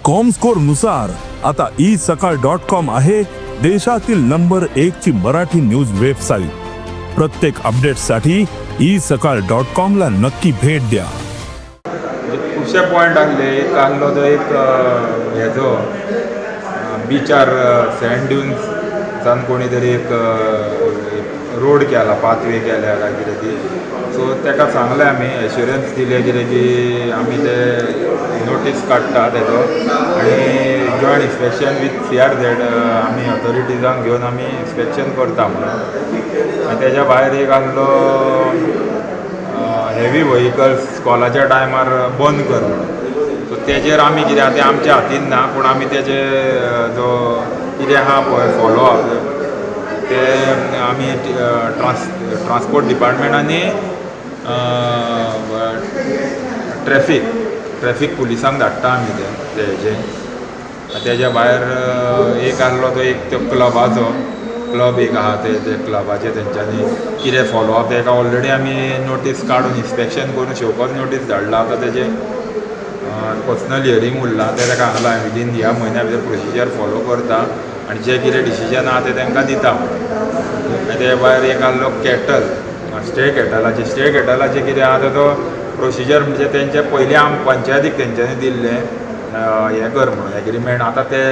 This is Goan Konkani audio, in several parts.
कॉमस्कोर नुसार आता ई सकाळ डॉट कॉम आहे देशातील नंबर एक ची मराठी न्यूज वेबसाईट. प्रत्येक अपडेटसाठी ई सकाळ डॉट कॉम ला नक्की भेट द्या. म्हणजे खुबशे पॉयंट आहले. एक आहलो तो एक हेजो बिचार सँड ड्युन्सान कोणी तरी एक रोड केला, पाथवे केल्या काय कितें ती. सो ताका सांगलें आमी, एश्युरन्स दिले कितें की आमी ते नोटीस काडटा तेजो आनी joint inspection with CRZ आमी ऑथॉरिटीजांक घेवन आमी इन्स्पेक्शन करता म्हणून. आनी तेज्या भायर एक आहलो हेवी व्हेकल्स स्कॉलाच्या टायमार बंद कर म्हणून. सो तेजेर आमी कितें आहा तें आमच्या हातीन ना, पूण आमी तेजे जो कितें आहा पळय फॉलो अप, ते आमी ट्रान्सपोर्ट डिपार्टमेंट आनी ट्रॅफीक पुलिसांक धाडटा आमी ते हेजे. तेज्या भायर एक आहलो तो एक तो क्लबाचो, क्लब एक आहा, ते ते क्लबाचे तेंच्यांनी कितें फॉलो अप, तेका ऑलरेडी आमी नोटीस काडून, इन्स्पेक्शन करून शोकॉज नोटीस धाडला. आतां तेजें पर्सनल हियरींग उरलां. तें ताका सांगलां, विदीन ह्या म्हयन्या भितर प्रोसिजर फॉलो करता आनी जें कितें डिसिजन आहा तें तांकां दिता. आनी ते भायर एक आहलो कॅटल, स्टे कॅटलाचे. स्टे कॅटलाचें कितें आहा, तो प्रोसिजर म्हणजे तेंचे पयलीं आम पंचायतीक तेंच्यांनी दिल्लें हें कर म्हणून एग्रीमेंट. आतां ते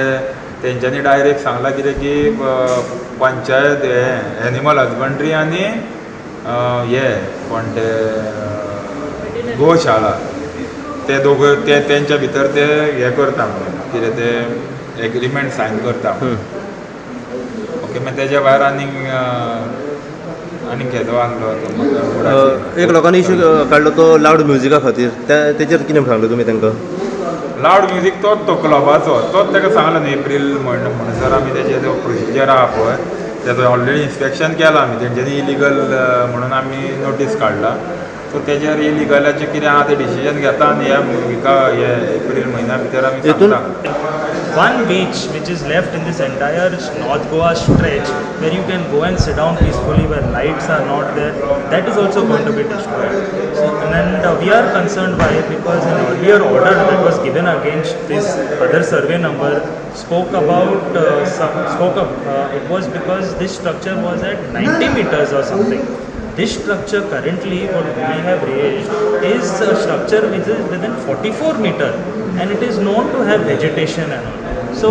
तेंच्यांनी डायरेक्ट सांगलां कितें की पंचायत हें एनिमल हजबंड्री आनी हे कोण ते गोशाळा, ते दोगूय ते तेंच्या भितर ते हें करता म्हणून, कितें ते एग्रीमेंट सायन करता. ओके, मागीर तेज्या भायर आनीक आनीक हेजो आहलो तो म्हाका एक लोकांनी इशू काडलो तो लावड म्युजिका खातीर. तेचेर कितें सांगलें तुमी तांकां? लावड म्युजीक तोच तो क्लबाचो, तोच ताका सांगला न्हू, एप्रील म्हणसर आमी तेजे जो प्रोसिजर आहा पळय, तेजो ऑलरेडी इन्स्पेक्शन केलां आमी. तेंच्यांनी इलिगल म्हणून आमी नोटीस काडला. सो तेजेर इलिगलाचें कितें आहा तें डिसिजन घेता आनी ह्या विका हे एप्रील म्हयन्या भितर आमी सांगता. One beach which is left in this entire North Goa stretch where you can go and sit down peacefully, where lights are not there, that is also going to be destroyed. So, and then we are concerned by it because an earlier order that was given against this other survey number spoke about spoke up, it was because this structure was at 90 meters or something. This structure currently, what we have raised, is a structure which is within 44 meter and it is known to have vegetation and all. So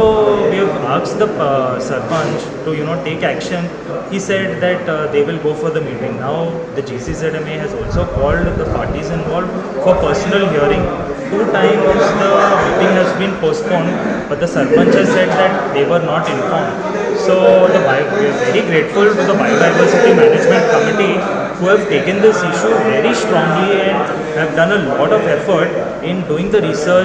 we have asked the sarpanch to take action. He said that they will go for the meeting. Now the GCZMA has also called the parties involved for personal hearing. Two times the meeting has been postponed, but the sarpanch has said that they were not informed. So we are very grateful to the Biodiversity Management Committee who have taken this issue very strongly and have done a lot of effort in doing the research.